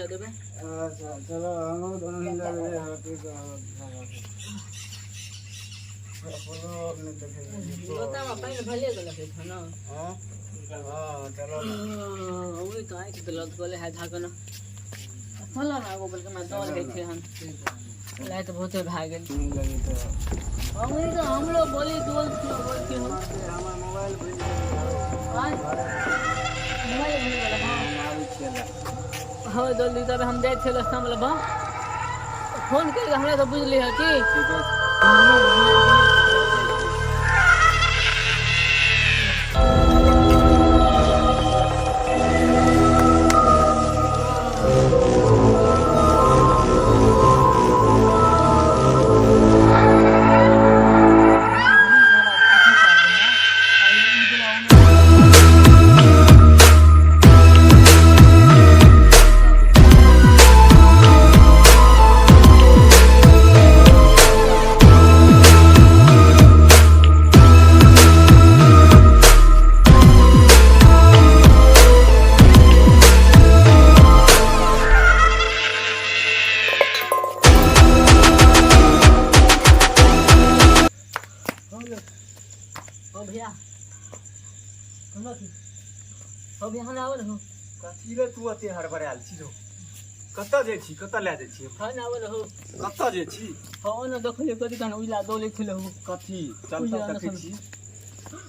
देबै। अच्छा चलो हमहूँ दोनों हिला देबै। हटी लोटामे पानि भले गेलक एखन। हाँ हाँ चलो। ओहि तऽ आँखि देलक कहले है झाकन चल ने एगो बलके हमरा डर होइ छै हन। लाइट बहुते भए गेल। हमही तऽ हमरो बोली बोल बोल के हम हमर मोबाइल भूलि गेल। आँय? मोबाइल भूलि गेल? हँ। हम आबै छियै लए। हँ जल्दी तब हम जाइ छियै रस्तामे लेबऽ फोन करि कऽ हमरा तऽ बुझली है की। ठीके छै। ओ भैया हमरा की ओ भैया हमरा आबल हो। कथी रे तू एते हड़बड़ायल छी रौ? कतऽ जाइ छी? कतऽ लए जाइ छी? खाना आबल हो। कतऽ जाइ छी? हाँ ने देखलियै कथी कन उजला दौड़ै छलै हो। कथी? चल उजला तऽ देखै नसल। छी।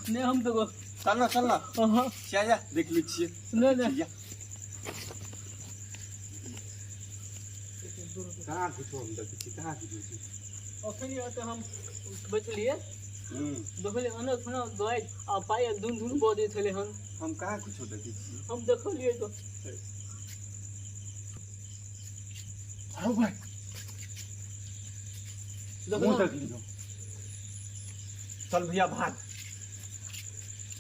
नहि हम तऽ चल न चल न। हाँ। जा जा देख लै छियै। नहि नहि। जा। कहाँ किछो हम देखै छी कहाँ किछो छै? अखन तऽ हम बैठलियै। हूँ। देखलियै अनक खुना दवाइ आ पायल धुन धुन बजै छलै हन। हम कहाँ किछो देखै छी? हम देखलियै तऽ। हौ भाइ। देखलहुँ। मुँह देख लियौ। चल भैया भाग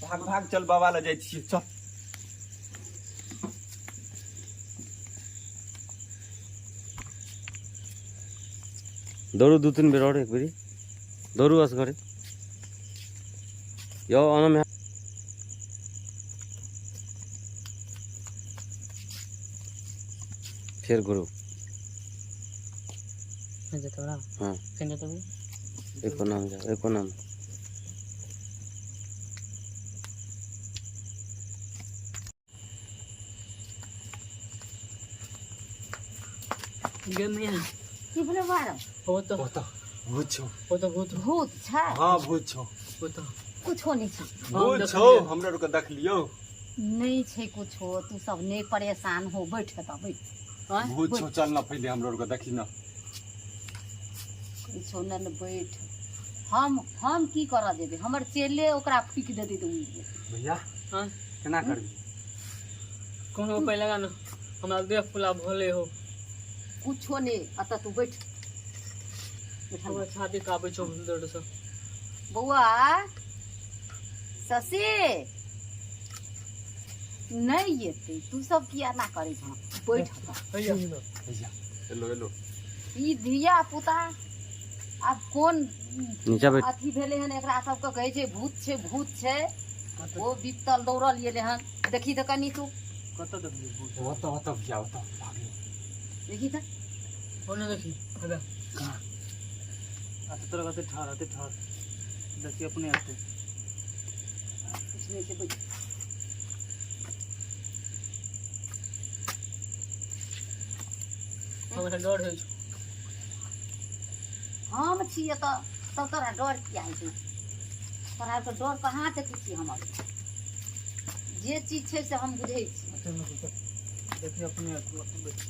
भाग भाग चल बाबा लग जाइ छियै चल। दौड़ू दू तीन बेर और एक बेरी दौड़ू असगरे यौ अनम। फेर घुरू। जेतौ? हाँ। केने जेतौ? एको नाम जाओ एको नाम। गेमिया। की भेलै बारह? ओ तऽ ओतऽ भूत छौ। ओ तऽ भूत। भूत छै? हाँ भूत छौ। ओ तऽ कुछो नहि छै। भूत छौ हमरा आरके देखलियौ। नहि छै कुछो तू सब नहि परेशान हो बैठ तऽ बैठ। आँय? भूत छौ चल न पहिले हमरा आरके देखी न। कुछो नहि ने बैठ। हम की करऽ जेबै? हमर चेले ओकरा फूकि देतै तऽ उड़ि जेतै। भैया। आँय? केना करबी? कोनो उपाय लगा न हमरा देह फुला भोले हो। कुछो नहि एतऽ तू बैठ बैठल। हमरा छाती कापै छौ दर्द से। बौआ शशि नहि एतै तू सब किया ना करै छह बैठ एतऽ। भैया। भैया एलो एलो। ई धिया पुता आब कोन नीचा बैठ। अथी भेलै हन एकरा सबके कहै छै भूत छै भूत छै ओ बीतल दौड़ल गेलै हन देखी तऽ कनि तू। कतऽ देखलियै भूत? ओतऽ ओतऽ भैया ओतऽ भागलो। देखी तऽ। ओने देखी भैया। कहाँ? अच्छा तोरा कहते ठहर अते ठहर देखिए अपने आते। किछु नहि छै बैठ। हमरा डर होइ छै। हम छियै तऽ तब तोरा डर किया होइ छौ? तोरा आरके डर कहाँ देखै छियै हमर जे चीज छै से हम बुझै छी। देखिए अपने आते बैठ।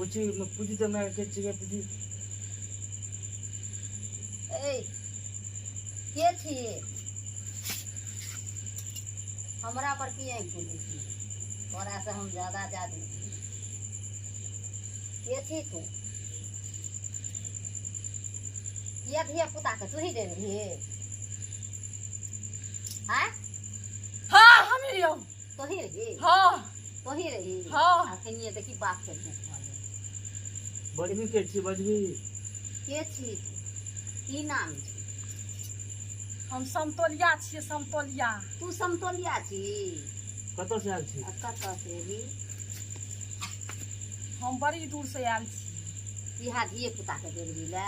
पूछी पूछी तऽ माय के छियै पूछी। ए के छी? हमरा पर की आँखि खुलै छी? तोरा से हम ज्यादा जादू छी। के छी तू? किया धिया पुता के तू ही दे रही आँय? हाँ, हम ही रहियो। तो ही रही? हाँ। तो ही रही? हाँ। अखनिये देखी बाप के भेंट भऽ गेल। बजबी के छी बजबी? के छी तू? की नाम छी? हम समतोलिया छियै, समतोलिया। तू समतोलिया छी? कतऽ से आयल छी? आ कतऽ से एली? हम बड़ी दूर से आयल छी। इहा धिये पुता के देलही ले?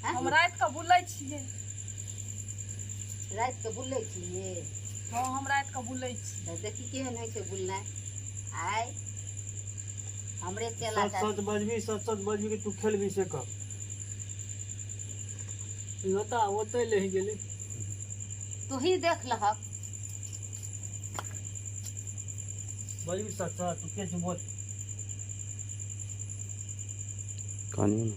हम राति के बुलै छियै। राति के बुलै छियै? हाँ, हम राति के बुलै छी। तऽ देखी केहन होइ छै बुलनाइ। आइ हमरे चेला सच सच बजबी, सच सच बजबी कि तू खेलबी से कह। लोता ओतै लहि गेलै। तू ही देख लहक। बजबी सच सच, तू के छी बोल। कहानी ना।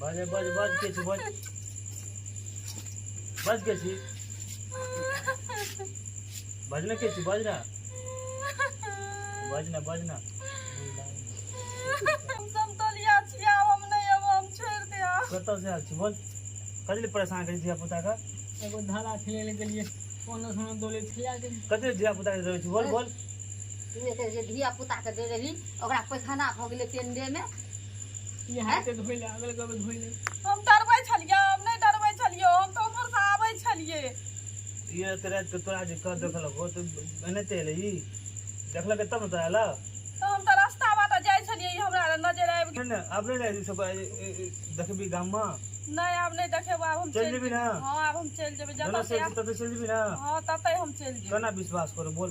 बज बज बज के छी बज बज के छी बजना के छी बजना बजना बजना। हम समतोलिया छियै, आब हम नहि अयब, हम छोड़ि देब। कतऽ से आयल छी बोल? कथी लए परेशान करै छी धिया पुता के? एगो धारा खेले लए गेलियै, कोनो सोनो दौड़े खिया गेलै। कथी लए धिया पुता के रहै छी बोल बोल। तू एते जे धिया पुता के दे रही ओकरा पैखाना भऽ गेलै टेंडे में। यहाँ के धोइ ले अगल गबे धोइ ले। हम डरबै छलियै? हम नहि डरबै छलियै, हम तऽ उम्हर से आबै छलियै। ये एते राति के तोरा जे कह देखलक हो तऽ एनाहिते एलै ई देखलक तब ने तोरा एलौ। तऽ हम तऽ रास्ता बाटे जाइ छलियै, ई हमरा नजर आबि गेल। नहि आब नहि जाइ सब देखबी गाममे। नहि, आब नहि देखेबो, आब हम चलि जेबी ने? हाँ, आब हम चलि जेबै। जतऽ जतऽ से ततऽ चलि जेबी ने? हाँ, ततै हम चलि जेबै। केना विश्वास करू बोल?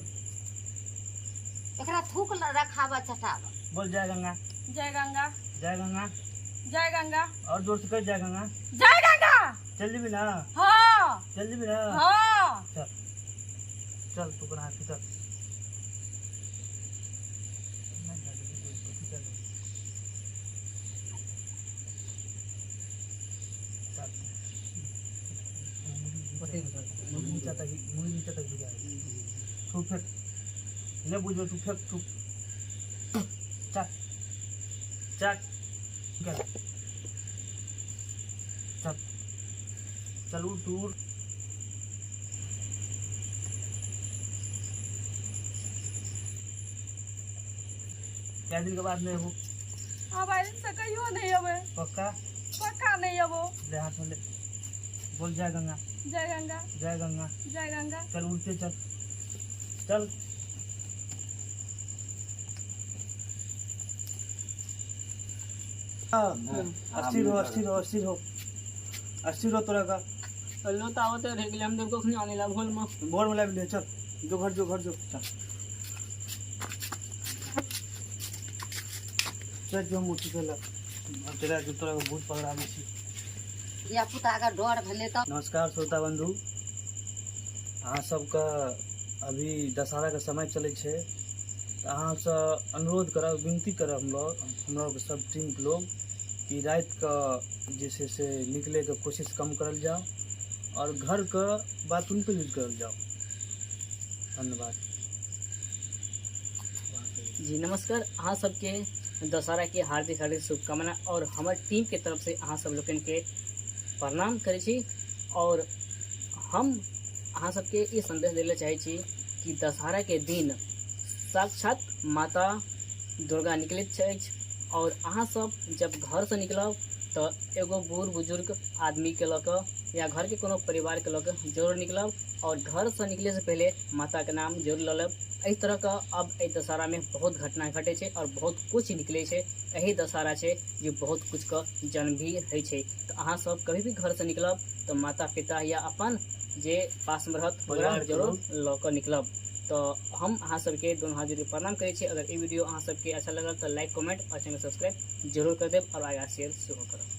एकरा थूक रखाबऽ चटाबऽ। बोल जय गंगा। जय गंगा। जय गंगा। जय गंगा। और जोर से कह जय गंगा। जय गंगा। चल जेबी ना? हाँ। चल जेबी ना? हाँ। चल चल तू अपना हाथ चल। नीचा तक मुड़ी नीचा तक गिरा तू फेंक नहीं बुझो तू फेंक तू चल चल चल चल उठ उठ। चार दिन के बाद नहीं हो। अब आई से कहियो नहीं अबे। पक्का? पक्का नहीं अबो। ले हाथ में ले बोल जय गंगा। जय गंगा। जय गंगा। जय गंगा। चल उठते चल चल। अस्थिर हो अस्थिर हो अस्थिर हो अस्थिर हो तोरा का। लोता ओतै रहि गेलै, हम देब कखनी आनै ला भोर में। भोर में लाबि ले चल जो घर जो घर जो चल चल जो हम उठी चल तेरा जो तोरा के भूत पकड़ाबै छी। धिया पुता के डर भेलै तऽ। नमस्कार श्रोता बंधु, अहाँ सबके अभी दशहरा के समय चलै छै तऽ अहाँसँ अनुरोध करब विनती करब हम लोग सब टीम के लोग कि राति के जे छै से निकलैके कोशिश कम करल जाओ और घर के बाथरूम के यूज करल जाओ। धन्यवाद। जी नमस्कार, अहाँ सबके दशहरा के हार्दिक हार्दिक शुभकामना और हमर टीम के तरफ से अहाँ सब लोकनि के प्रणाम करै छी। और हम अहाँ सबके ई संदेश दै लए चाहै छी कि दशहरा के दिन साक्षात माता दुर्गा निकलैत अछि और अहाँ सब जब घर से निकलब तऽ एगो बूढ़ बुजुर्ग आदमी के लऽ कऽ या घर के कोनो परिवार के लऽ कऽ जरूर निकलब और घर से निकले से पहले माता के नाम जरूर लऽ लेब। एहि तरह के अब एहि दशहरा में बहुत घटना घटे छै और बहुत कुछ निकले छै। एहि दशहरा छै जे बहुत कुछ के जन्म भी होइ छै। तऽ अहाँ सब कभी भी घर से निकलब तऽ माता पिता या अपन जे पास में रहत ओकरा परिवार के जरूर लऽ कऽ निकलब। तऽ हम अहाँ सबके दोनों हाथ जोड़ के प्रणाम करै छी। अगर ई वीडियो अहाँ सबके अच्छा लगल तऽ लाइक कमेंट और चैनल सब्सक्राइब जरूर कर देब और आगा शेयर सेहो करब।